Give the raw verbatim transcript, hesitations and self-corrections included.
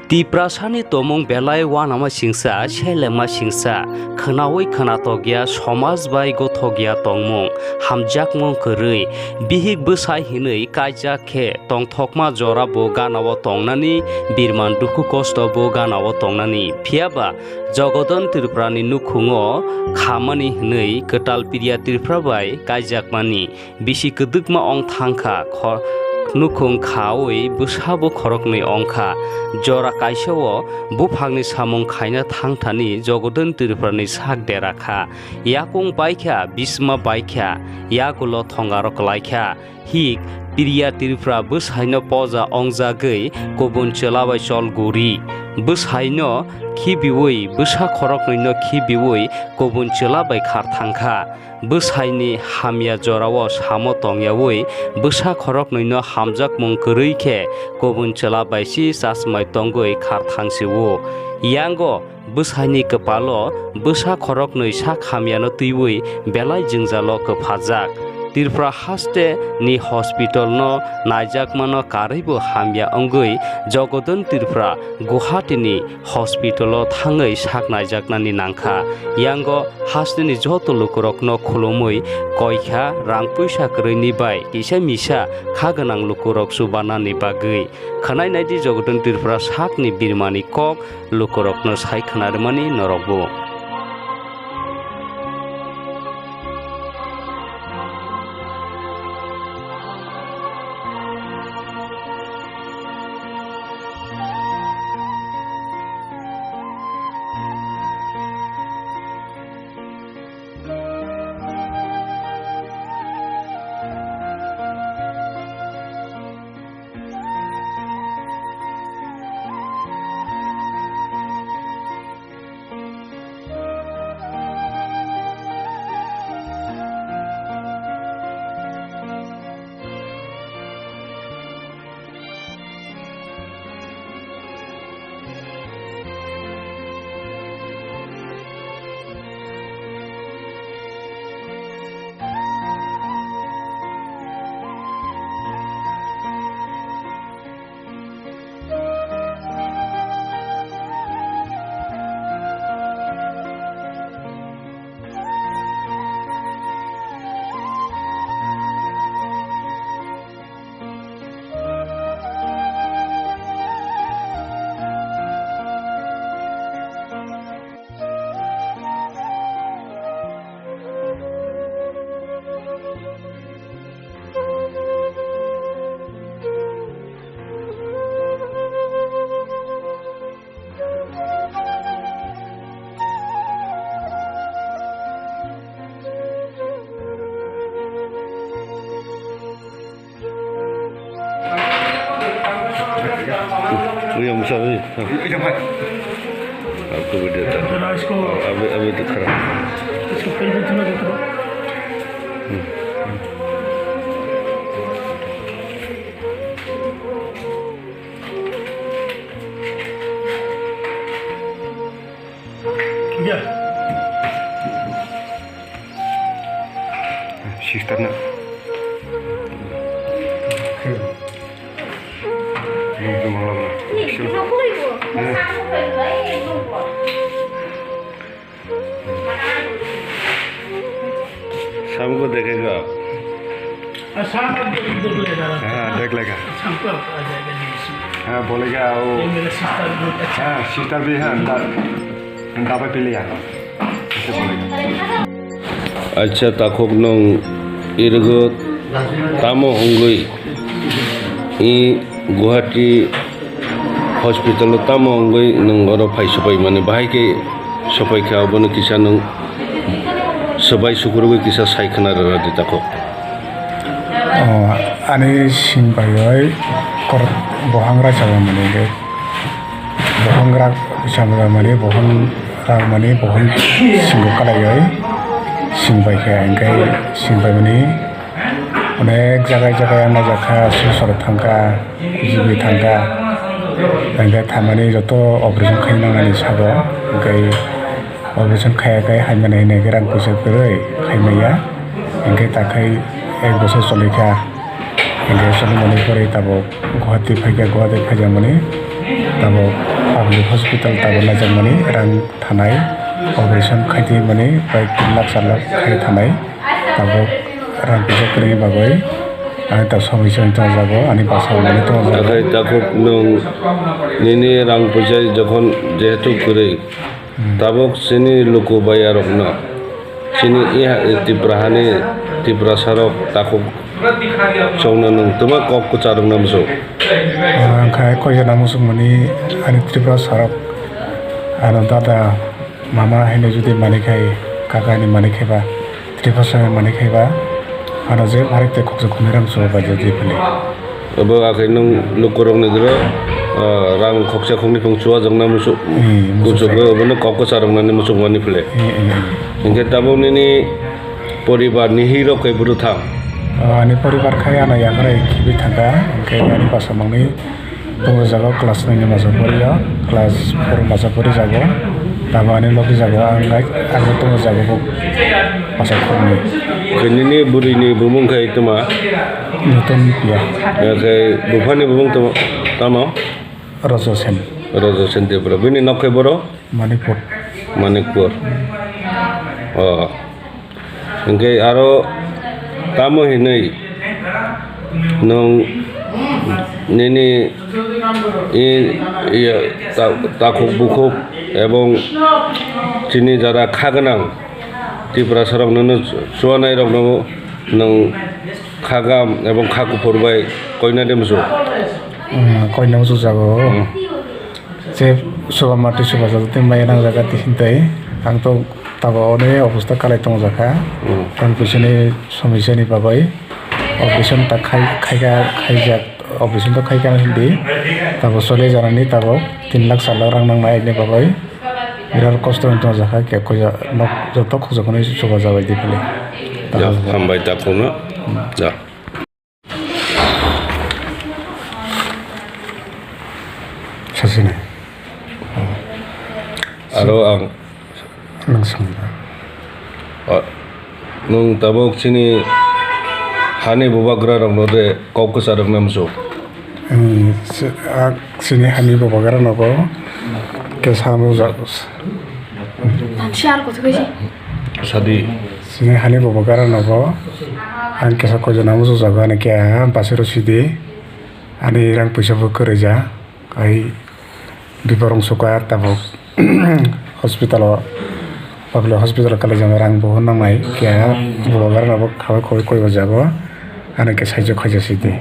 Tiprasani tongmung belai uanama singsa, selengma singsa, khwnaui khwnatok ya, somaj bai gothok ya tongmung, hamjakmung kwrwi, bihik bwsai hinwi kaijak khe tongthokma jora bo ganao tongnani, birman dukhu kosto bo ganao tongnani. Phiyaba Jogodon Tripurani nukhungo khamani hinwi kwtal Priya Tripura bai kaijakmani. Bisi kwdwkma ong thangkha, kho-, nukhung khaui bwsabo khoroknwi ongkha. Jora kaisao buphangni samung khaina thangthani Jogodon Tripurani sak dera kha. Yakung baikha, bisma baikha, yagulo thongaro kwlaikha. Hik, Priya Tripura bwsaino poja ongjagwi kubun chwla bai chol guri. Bwsaino khibiui, bwsa khoroknwino khibiui kubun chwla bai khar thangkha. Bwsaini hamya jorao samo tongyaui bwsa khoroknwino hamjakmung kwrwi khe kubun chwla bai si chasmai tongwi khar thangsio. Yango bwsaini kwpalo bwsa khoroknwi sak hamyano twiwi belai jwngjalo kwphajak. Tripura haste ni hospital no naijakmano karwibo hamya wngwi Jogodon Tripura Guwahati ni hospital o thangwi sak naijaknani nangkha. Yango hasteni joto lukurokno khulumwi koikha rang puisa kwrwini bai kisa misa kha gwnang lukurok chubanani bagwi. Khwnai naidi Jogodon Tripura sakni birmani kok lukurokno sai khwnarwmani norokbo. Uy, ang sabi. Aku beda tak. Abi, abi tu kerap. Hmm. Sister na. शाम को देखेगा आप। हाँ, शाम को देख, देख लेगा। हाँ, देख लेगा। शाम को आ जाएगा, नहीं इसमें। हाँ, बोलेगा वो। ये मेरा सिस्टर बहुत अच्छा। हाँ, सिस्टर भी है, दा-, दवाई पी लिया। ऐसे बोलेगा। Acha, takhuk nwng irwgo tamo wngwi? I Guwahati hospital o tamo wngwi nwng oro phai swpaimani? Bahai khe swpaikha, obono kisa nwng swbai sukurugwi kisa sai khwna rwna di takhuk. O, ani sing bai oi kor bohang raisa mani khe. Bohong rak samra mani, bohong rak mani, bohong singo kalai oi. Sing bai khe, hingke sing bai mani onek jaga jaga yang najak kha, sosoro thang kha, jibi thang kha. Hingke thamani joto operation khaina nangani sabo, hingke operation khaya khai haimani hinui khe rang puisa kwrwi khaimaya. Hingke takhai ek bosor choli kha. Hingke choli mani pore tabok Guwahati phaikha, Guwahati phaijakmani Tabuk public hospital tabuk naijakmani rang thanai, operation khaitwi mani bai tin lakh char lakh khai thanai, tabuk rang pisa kwrwini bagwi ani ta somoi somoi tongjago, ani bwsa mani tongjago. Nakhai takhuk nwng nini rang pisa jokhon jehetu kwrwi, tabuk chini luku bai arokno. Chini iha Tipra hani Tiprasa rok takhuk chongna nwng twma kok kwcharwkna muchung. Ang kha koijakna muchungmani ani Tiprasa rok ano dada mama haino jodi mani khai kaka ni mani khaiba Tiprasa ni mani khaiba ano je pharik tei khoksa khunui rang chuba bai jodi phili. Obo akhai nwng lukurokni goro, ah, rang khoksa khoknwi phung chuajakna muchuk, hmm, muchuk kuchukgwi khai. Obono kok kwcharoknani muchukmani phle. Hmm, hmm, hmm. Hinkhe tabuk nini poribar ni hirok khe bwrwi thang? Ah, ani poribar khai ano yakrai khibi thangkha, hinkhe ani bwsa mangni tongjago class nine ni masa poriyo, class four masa porijago, tamo ani logi jago ang gai, ang tongjago bo masa khorni. Khe nini bwrwi ni bumung khai tma? Newton Pia. Khe buphani bumung tamo, tamo? Rojo Sen. Rojo Sen Tripura. Bini nok khe boro? Manikpur. Manikpur. Oh. Hinkhe aro tamo hinwi nwng nini i, iya, ta-, takhuk bukhuk ebong chini jara kha gwnang Tiprasa rok nono chuanai rokno nwng kha gam ebong kha kuphur bai koina de muchung? Hmm, koina muchung jago. Hmm. Je chuba mati chuba jaga tei maya nang jaga tei hintei ang to tabo oni obosta kalai tong jakha. Hmm. Rang puisa ni somoi sani bagwi operation ta khai, khaika, khaijak, operation to khaika hindi tabo chole janani tabo tin lakh char lakh rang nang nai ni bagwi birat kosto wng tong jakha khe koija nok joto khojak hwnwi chuba jabai di phili. Ya, hambai takhukno. Hmm. Ya. Sasini. Aro ang. Nang sangba. O, nwng tabuk chini hani bubagra rokno de kok kwcharwkna muchung? Hmm, si-, a, chini hani bubagra nogo kesa mujak. Sadi. Chini hani bubagra nogo ang kesa koijakna muchung jago ani khe basiro sidi ani rang puisa bo kwrwija ai biborong suka tabuk hospital o public hospital o kalai jama rang bo nangnai khe bubagra nogo khabai khoi koi bo jago ani khe saijo khaija sidi.